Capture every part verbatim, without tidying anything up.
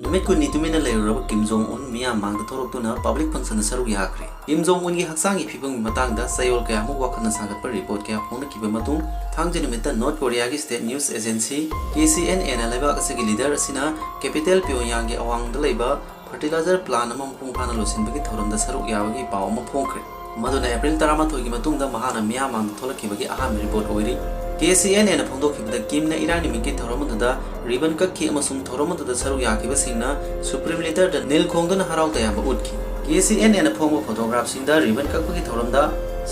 ꯅꯨꯃꯤꯠ ꯀꯨꯟꯅꯤ ꯇꯨꯃꯤꯟꯅ ꯂꯩꯔꯨꯔꯕ ꯀꯤꯝ ꯖꯣꯡ ꯎꯟ ꯃꯤꯌꯥꯝ ꯃꯥꯡꯗ ꯊꯣꯛꯂꯛꯇꯨꯅ ꯄꯕ꯭ꯂꯤꯛ ꯐꯪꯁꯟꯗ ꯁꯔꯨꯛ ꯌꯥꯈ꯭ꯔꯦ꯫ ꯀꯤꯝ ꯖꯣꯡ ꯎꯟꯒꯤ ꯍꯛꯆꯥꯡꯒꯤ ꯐꯤꯕꯝꯒꯤ ꯃꯇꯥꯡꯗ ꯆꯌꯣꯜ ꯀꯌꯥꯃꯨꯛ ꯋꯥꯈꯜꯅ ꯁꯥꯒꯠꯄ ꯔꯤꯄꯣꯔꯠ ꯀꯌꯥ ꯐꯣꯡꯅꯈꯤꯕ ꯃꯇꯨꯡ, ꯊꯥꯡꯖ ꯅꯨꯃꯤꯠꯇ ꯅꯣꯔꯠ ꯀꯣꯔꯤꯌꯥꯒꯤ state news agency K C and ꯑꯦꯅ ꯂꯩꯕꯥꯛ ꯑꯁꯤꯒꯤ ꯂꯤꯗꯔ ꯑꯁꯤꯅ ꯀꯦꯄꯤꯇꯦꯜ ꯄꯤꯌꯣꯡꯌꯥꯡꯒꯤ ꯑꯋꯥꯡꯗ ꯂꯩꯕ ꯐꯔꯇꯤꯂꯥꯏꯖꯔ ꯄ꯭ꯂꯥꯟ ꯑꯃ ꯃꯄꯨꯡ ꯐꯥꯅ ꯂꯣꯏꯁꯤꯟꯕꯒꯤ ꯊꯧꯔꯝꯗ ꯁꯔꯨꯛ ꯌꯥꯕꯒꯤ ꯄꯥꯎ ꯑꯃ ꯐꯣꯡꯈ꯭ꯔꯦ, ꯃꯗꯨꯅ ꯑꯦꯄ꯭ꯔꯤꯜ ꯇꯔꯥꯃꯥꯊꯣꯏꯒꯤ ꯃꯇꯨꯡꯗ ꯃꯍꯥꯛꯅ ꯃꯤꯌꯥꯝ ꯃꯥꯡꯗ ꯊꯣꯛꯂꯛꯈꯤꯕꯒꯤ ꯑꯍꯥꯟꯕ ꯔꯤꯄꯣꯔꯠ ꯑꯣꯏꯔꯤ꯫ ꯀꯦ ꯁꯤ ꯑꯦꯟ ꯑꯦꯅ ꯐꯣꯡꯗꯣꯛꯈꯤꯕꯗ, ꯀꯤꯝꯅ ꯏꯔꯥꯏ ꯅꯨꯃꯤꯠꯀꯤ ꯊꯧꯔꯝ ꯑꯗꯨꯗ ꯔꯤꯕꯟ ꯀꯛꯈꯤ ꯑꯃꯁꯨꯡ ꯊꯧꯔꯝ ꯑꯗꯨꯗ ꯁꯔꯨꯛ ꯌꯥꯈꯤꯕꯁꯤꯡꯅ ꯁꯨꯄ꯭ꯔꯤꯝ ꯂꯤꯗꯔꯗ ꯅꯤꯜ ꯈꯣꯡꯗꯨꯅ ꯍꯔꯥꯎ ꯇꯌꯥꯝꯕ ꯎꯠꯈꯤ꯫ ꯀꯦ ꯁꯤ ꯑꯦꯟ ꯑꯦꯅ ꯐꯣꯡꯕ ꯐꯣꯇꯣꯒ꯭ꯔꯥꯐꯁꯤꯡꯗ ꯔꯤꯕꯟ ꯀꯛꯄꯒꯤ ꯊꯧꯔꯝꯗ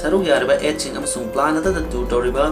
ꯁꯔꯨꯛ ꯌꯥꯔꯤꯕ ꯑꯦꯗꯁꯤꯡ ꯑꯃꯁꯨꯡ ꯄ꯭ꯂꯥꯟ ꯑꯗꯨꯗ ꯇꯨꯔ ꯇꯧꯔꯤꯕ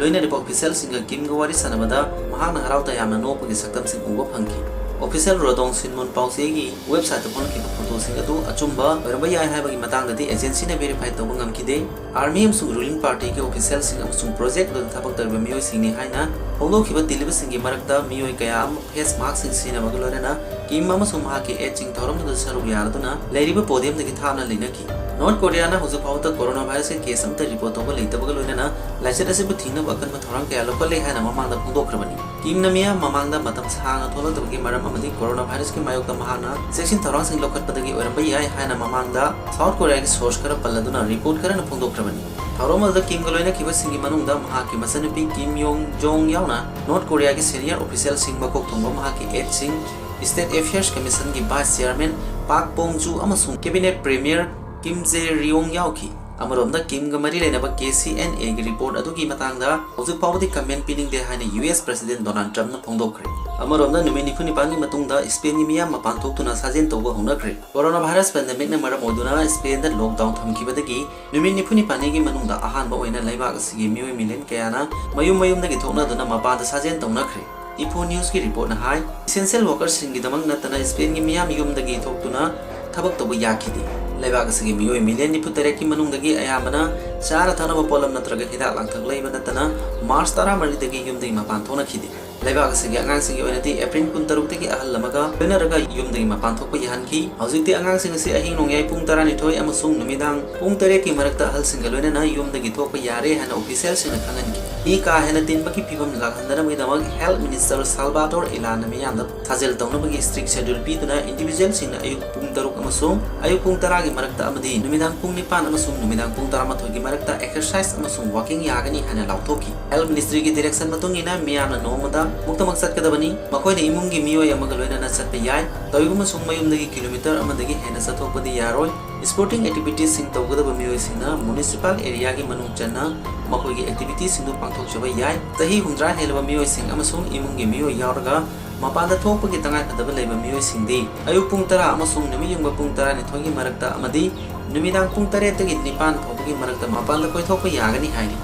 ꯂꯣꯏꯅꯔꯤꯕ ꯑꯣꯐꯤꯁꯤꯌꯦꯜꯁꯤꯡꯒ ꯀꯤꯝꯒ ꯋꯥꯔꯤ ꯁꯥꯟꯅꯕꯗ ꯃꯍꯥꯛꯅ ꯍꯔꯥꯎ ꯇꯌꯥꯝꯅ ꯅꯣꯛꯄꯒꯤ ꯁꯛꯇꯝꯁꯤꯡ ꯎꯕ ꯐꯪꯈꯤ꯫ ꯑꯣꯐꯤꯁꯤꯌꯦꯜ ꯔꯣꯗꯣꯡ ꯁꯤꯟꯃꯨꯟ ꯄꯥꯎꯆꯦꯒꯤ ꯋꯦꯕꯁꯥꯏꯠꯇ ꯐꯣꯡꯂꯛꯈꯤꯕ ꯐꯣꯇꯣꯁꯤꯡ ꯑꯗꯨ ꯑꯆꯨꯝꯕ ꯑꯣꯏꯔꯝꯕ ꯌꯥꯏ ꯍꯥꯏꯕꯒꯤ ꯃꯇꯥꯡꯗꯗꯤ ꯑꯦꯖꯦꯟꯁꯤꯅ ꯚꯦꯔꯤꯐꯥꯏ ꯇꯧꯕ ꯉꯝꯈꯤꯗꯦ꯫ ꯑꯥꯔꯃꯤ ꯑꯃꯁꯨꯡ ꯔꯨꯂꯤꯡ ꯄꯥꯔꯇꯤꯒꯤ ꯑꯣꯐꯤꯁꯤꯌꯦꯜꯁꯤꯡ ꯑꯃꯁꯨꯡ ꯄ꯭ꯔꯣꯖꯦꯛ ꯑꯗꯨꯗ ꯊꯕꯛ ꯇꯧꯔꯤꯕ ꯃꯤꯑꯣꯏꯁꯤꯡꯅꯤ ꯍꯥꯏꯅ ꯐꯣꯡꯗꯣꯛꯈꯤꯕ ꯇꯤꯜꯂꯤꯕꯁꯤꯡꯒꯤ ꯃꯔꯛꯇ ꯃꯤꯑꯣꯏ ꯀꯌꯥ ꯑꯃ ꯐꯦꯁ ꯃꯥꯁꯛꯁꯤꯡ ꯁꯤꯖꯤꯟꯅꯕꯒ ꯂꯣꯏꯅꯅ ꯀꯤꯝ ꯑꯃꯁꯨꯡ ꯃꯍꯥꯛꯀꯤ ꯑꯦꯗꯁꯤꯡ ꯊꯧꯔꯝꯗꯨꯗ ꯁꯔꯨꯛ ꯌꯥꯔꯗꯨꯅ ꯂꯩꯔꯤꯕ ꯄꯣꯗꯤꯌꯝꯗꯒꯤ ꯊꯥꯞꯅ ꯂꯩꯅꯈꯤ꯫ ꯅꯣꯔꯠ ꯀꯣꯔꯤꯌꯥꯅ ꯍꯧꯖꯤꯛ ꯐꯥꯎꯕꯗ ꯀꯣꯔꯣꯅꯥ ꯚꯥꯏꯔꯁꯀꯤ ꯀꯦꯁ ꯑꯃꯠꯇ ꯔꯤꯄꯣꯔꯠ ꯇꯧꯕ ꯂꯩꯇꯕꯒ ꯂꯣꯏꯅꯅ ꯂꯥꯏꯆꯠ ꯑꯁꯤꯕꯨ ꯊꯤꯡꯅꯕ ꯑꯀꯟꯕ ꯊꯧꯔꯥꯡ ꯀꯌꯥ ꯂꯧꯈꯠꯂꯦ ꯍꯥꯏꯅ ꯃꯃꯥꯡꯗ ꯐꯣꯡꯗꯣꯛꯈ꯭ꯔꯕꯅꯤ꯫ ꯀꯤꯝꯅ ꯃꯤꯌꯥꯝ ꯃꯃꯥꯡꯗ ꯃꯇꯝ ꯁꯥꯡꯅ ꯊꯣꯛꯂꯛꯇꯕꯒꯤ ꯃꯔꯝ ꯑꯃꯗꯤ ꯀꯣꯔꯣꯅꯥ ꯚꯥꯏꯔꯁꯀꯤ ꯃꯥꯌꯣꯛꯇ ꯃꯍꯥꯛꯅ ꯆꯦꯛꯁꯤꯟ ꯊꯧꯔꯥꯡꯁꯤꯡ ꯂꯧꯈꯠꯄꯗꯒꯤ ꯑꯣꯏꯔꯝꯕ ꯌꯥꯏ ꯍꯥꯏꯅ ꯃꯃꯥꯡꯗ ꯁꯥꯎꯠ ꯀꯣꯔꯤꯌꯥꯒꯤ ꯁꯣꯔꯁ ꯈꯔ ꯄꯜꯂꯗꯨꯅ ꯔꯤꯄꯣꯔꯠ ꯈꯔꯅ ꯐꯣꯡꯗꯣꯛꯈ꯭ꯔꯕꯅꯤ꯫ ꯊꯧꯔꯝ ꯑꯗꯨꯗ ꯀꯤꯝꯒ ꯂꯣꯏꯅꯈꯤꯕꯁꯤꯡꯒꯤ ꯃꯅꯨꯡꯗ ꯃꯍꯥꯛꯀꯤ ꯃꯆꯟꯅꯨꯄꯤ ꯀꯤꯝ ꯌꯣꯡ ꯖꯣꯡ ꯌꯥꯎꯅ ꯅꯣꯔꯠ ꯀꯣꯔꯤꯌꯥꯒꯤ ꯁꯦꯅꯤꯌꯔ ꯑꯣꯐꯤꯁꯤꯌꯦꯜꯁꯤꯡ, ꯃꯀꯣꯛ ꯊꯣꯡꯕ ꯃꯍꯥꯛꯀꯤ ꯑꯦꯗꯁꯤꯡ, ꯁ꯭ꯇꯦꯠ ꯑꯦꯐꯤꯌꯔꯁ ꯀꯃꯤꯁꯟꯒꯤ ꯚꯥꯏꯁ ꯆꯤꯌꯥꯔꯃꯦꯟ ꯄꯥꯛ ꯄꯣꯡ ꯖꯨ ꯑꯃꯁꯨꯡ ꯀꯦꯕꯤꯅꯦꯠ ꯄ꯭ꯔꯤꯃꯤꯌꯔ ꯀꯤꯝ ꯖꯦ ꯔꯤꯌꯣꯡ ꯌꯥꯎꯈꯤ꯫ ꯑꯃꯔꯣꯝꯗ, ꯀꯤꯝꯒ ꯃꯔꯤ ꯂꯩꯅꯕ ꯀꯦ ꯁꯤ ꯑꯦꯟ ꯑꯦꯒꯤ ꯔꯤꯄꯣꯔꯠ ꯑꯗꯨꯒꯤ ꯃꯇꯥꯡꯗ ꯍꯧꯖꯤꯛ ꯐꯥꯎꯕꯗꯤ ꯀꯃꯦꯟ ꯄꯤꯅꯤꯡꯗꯦ ꯍꯥꯏꯅ ꯌꯨ ꯑꯦꯁ ꯄ꯭ꯔꯦꯁꯤꯗꯦꯟꯠ ꯗꯣꯅꯥꯜꯗ ꯇ꯭ꯔꯝꯞꯅ ꯐꯣꯡꯗꯣꯛꯈ꯭ꯔꯦ꯫ ꯑꯃꯔꯣꯝꯗ, ꯅꯨꯃꯤꯠ ꯅꯤꯐꯨ ꯅꯤꯄꯥꯟꯒꯤ ꯃꯇꯨꯡꯗ ꯁ꯭ꯄꯦꯟꯒꯤ ꯃꯤꯌꯥꯝ ꯃꯄꯥꯟ ꯊꯣꯛꯇꯨꯅ ꯁꯥꯖꯦꯜ ꯇꯧꯕ ꯍꯧꯅꯈ꯭ꯔꯦ꯫ ꯀꯣꯔꯣꯅꯥ ꯚꯥꯏꯔꯁ ꯄꯦꯟꯗꯦꯃꯤꯛꯅ ꯃꯔꯝ ꯑꯣꯏꯗꯨꯅ ꯁ꯭ꯄꯦꯟꯗ ꯂꯣꯛꯗꯥꯎꯟ ꯊꯝꯈꯤꯕꯗꯒꯤ ꯅꯨꯃꯤꯠ ꯅꯤꯐꯨ ꯅꯤꯄꯥꯟꯅꯤꯒꯤ ꯃꯅꯨꯡꯗ ꯑꯍꯥꯟꯕ ꯑꯣꯏꯅ ꯂꯩꯕꯥꯛ ꯑꯁꯤꯒꯤ ꯃꯤꯑꯣꯏ ꯃꯤꯂꯤꯌꯟ ꯀꯌꯥꯅ ꯃꯌꯨꯝ ꯃꯌꯨꯝꯗꯒꯤ ꯊꯣꯛꯅꯗꯨꯅ ꯃꯄꯥꯟꯗ ꯁꯥꯖꯦꯜ ꯇꯧꯅꯈ꯭ꯔꯦ꯫ ꯏꯐꯣ ꯅ꯭ꯌꯨꯁꯀꯤ ꯔꯤꯄꯣꯔꯠꯅ ꯍꯥꯏ, ꯏꯁꯦꯟꯁꯤꯌꯦꯜ ꯋꯥꯀꯔꯁꯤꯡꯒꯤꯗꯃꯛ ꯅꯠꯇꯅ ꯁ꯭ꯄꯦꯟꯒꯤ ꯃꯤꯌꯥꯝ ꯌꯨꯝꯗꯒꯤ ꯊꯣꯛꯇꯨꯅ ꯊꯕꯛ ꯇꯧꯕ ꯌꯥꯈꯤꯗꯦ꯫ ꯂꯩꯕꯥꯛ ꯑꯁꯤꯒꯤ ꯃꯤꯑꯣꯏ ꯃꯤꯂꯤꯌꯟ ꯅꯤꯐꯨ ꯇꯔꯦꯠꯀꯤ ꯃꯅꯨꯡꯗꯒꯤ ꯑꯌꯥꯝꯕꯅ ꯆꯥꯅ ꯊꯛꯅꯕ ꯄꯣꯠꯂꯝ ꯅꯠꯇ꯭ꯔꯒ ꯍꯤꯗꯥꯛ ꯂꯥꯡꯊꯛ ꯂꯩꯕ ꯅꯠꯇꯅ ꯃꯥꯔꯆ ꯇꯔꯥꯃꯔꯤꯗꯒꯤ ꯌꯨꯝꯗꯒꯤ ꯃꯄꯥꯟ ꯊꯣꯛꯅꯈꯤꯗꯦ꯫ ꯂꯩꯕꯥꯛ ꯑꯁꯤꯒꯤ ꯑꯉꯥꯡꯁꯤꯡꯒꯤ ꯑꯣꯏꯅꯗꯤ ꯑꯦꯄ꯭ꯔꯤꯜ ꯀꯨꯟꯇꯔꯨꯛꯇꯒꯤ ꯑꯍꯜ ꯑꯃꯒ ꯂꯣꯏꯅꯔꯒ ꯌꯨꯝꯗꯒꯤ ꯃꯄꯥꯟ ꯊꯣꯛꯄ ꯌꯥꯍꯟꯈꯤ꯫ ꯍꯧꯖꯤꯛꯇꯤ ꯑꯉꯥꯡꯁꯤꯡ ꯑꯁꯤ ꯑꯍꯤꯡ ꯅꯣꯡꯌꯥꯏ ꯄꯨꯡ ꯇꯔꯥꯅꯤꯊꯣꯏ ꯑꯃꯁꯨꯡ ꯅꯨꯃꯤꯗꯥꯡ ꯄꯨꯡ ꯇꯔꯦꯠꯀꯤ ꯃꯔꯛꯇ ꯑꯍꯜꯁꯤꯡꯒ ꯂꯣꯏꯅꯅ ꯌꯨꯝꯗꯒꯤ ꯊꯣꯛꯄ ꯌꯥꯔꯦ ꯍꯥꯏꯅ ꯑꯣꯐꯤꯁꯤꯌꯦꯜꯁꯤꯡꯅ ꯈꯪꯍꯟꯈꯤ꯫ ꯃꯤ ꯀꯥ ꯍꯦꯟꯅ ꯇꯤꯟꯕꯒꯤ ꯐꯤꯕꯝ ꯂꯥꯛꯍꯟꯗꯅꯕꯒꯤꯗꯃꯛ Health Minister Salvador Illa-ꯅ ꯃꯤꯌꯥꯝꯗ ꯁꯥꯖꯦꯜ ꯇꯧꯅꯕꯒꯤ strict schedule ꯄꯤꯗꯨꯅ individualꯁꯤꯡꯅ ꯑꯌꯨꯛ ꯄꯨꯡ ꯇꯔꯨꯛ ꯑꯃꯁꯨꯡ ꯑꯌꯨꯛ ꯄꯨꯡ ꯇꯔꯥꯒꯤ ꯃꯔꯛꯇ ꯑꯃꯗꯤ ꯅꯨꯃꯤꯗꯥꯡ ꯄꯨꯡ ꯅꯤꯄꯥꯟ ꯑꯃꯁꯨꯡ ꯅꯨꯃꯤꯗꯥꯡ ꯄꯨꯡ ꯇꯔꯥꯃꯥꯊꯣꯏꯒꯤ ꯃꯔꯛꯇ exercise ꯑꯃꯁꯨꯡ walking ꯌꯥꯒꯅꯤ ꯍꯥꯏꯅ ꯂꯥꯎꯊꯣꯛꯈꯤ꯫ Health Ministryꯒꯤ direction ꯃꯇꯨꯡ ꯏꯟꯅ ꯃꯤꯌꯥꯝꯅ ꯅꯣꯡꯃꯗ ꯑꯃꯨꯛꯇꯃꯛ ꯆꯠꯀꯗꯕꯅꯤ꯫ ꯃꯈꯣꯏꯅ ꯏꯃꯨꯡꯒꯤ ꯃꯤꯑꯣꯏ ꯑꯃꯒ ꯂꯣꯏꯅꯅ ꯆꯠꯄ ꯌꯥꯏ꯫ ꯇꯧꯏꯒꯨꯝꯕꯁꯨꯡ ꯃꯌꯨꯝꯗꯒꯤ kilometre ꯑꯃꯗꯒꯤ ꯍꯦꯟꯅ ꯆꯠꯊꯣꯛꯄꯗꯤ ꯌꯥꯔꯣꯏ꯫ Sporting activitiesꯁꯤꯡ ꯇꯧꯒꯗꯕ ꯃꯤꯑꯣꯏꯁꯤꯡꯅ municipal areaꯒꯤ ꯃꯅꯨꯡ ꯆꯟꯅ ꯃꯈꯣꯏꯒꯤ activitiesꯁꯤꯡꯗꯨ ꯄꯥꯡꯊꯣꯛꯆꯕ ꯌꯥꯏ꯫ ꯆꯍꯤ ꯍꯨꯝꯗ꯭ꯔꯥ ꯍꯦꯜꯂꯕ ꯃꯤꯑꯣꯏꯁꯤꯡ ꯑꯃꯁꯨꯡ ꯏꯃꯨꯡꯒꯤ ꯃꯤꯑꯣꯏ ꯌꯥꯎꯔꯒ ꯃꯄꯥꯟꯗ ꯊꯣꯛꯄꯒꯤ ꯇꯉꯥꯏꯐꯗꯕ ꯂꯩꯕ ꯃꯤꯑꯣꯏꯁꯤꯡꯗꯤ ꯑꯌꯨꯛ ꯄꯨꯡ ꯇꯔꯥ ꯑꯃꯁꯨꯡ ꯅꯨꯃꯤꯠ ꯌꯨꯡꯕ ꯄꯨꯡ ꯇꯔꯥꯅꯤꯊꯣꯏꯒꯤ ꯃꯔꯛꯇ ꯑꯃꯗꯤ ꯅꯨꯃꯤꯗꯥꯡ ꯄꯨꯡ ꯇꯔꯦꯠꯇꯒꯤ ꯅꯤꯄꯥꯟ ꯐꯥꯎꯕꯒꯤ ꯃꯔꯛꯇ ꯃꯄꯥꯟꯗ ꯀꯣꯏꯊꯣꯛꯄ ꯌꯥꯒꯅꯤ ꯍꯥꯏꯔꯤ꯫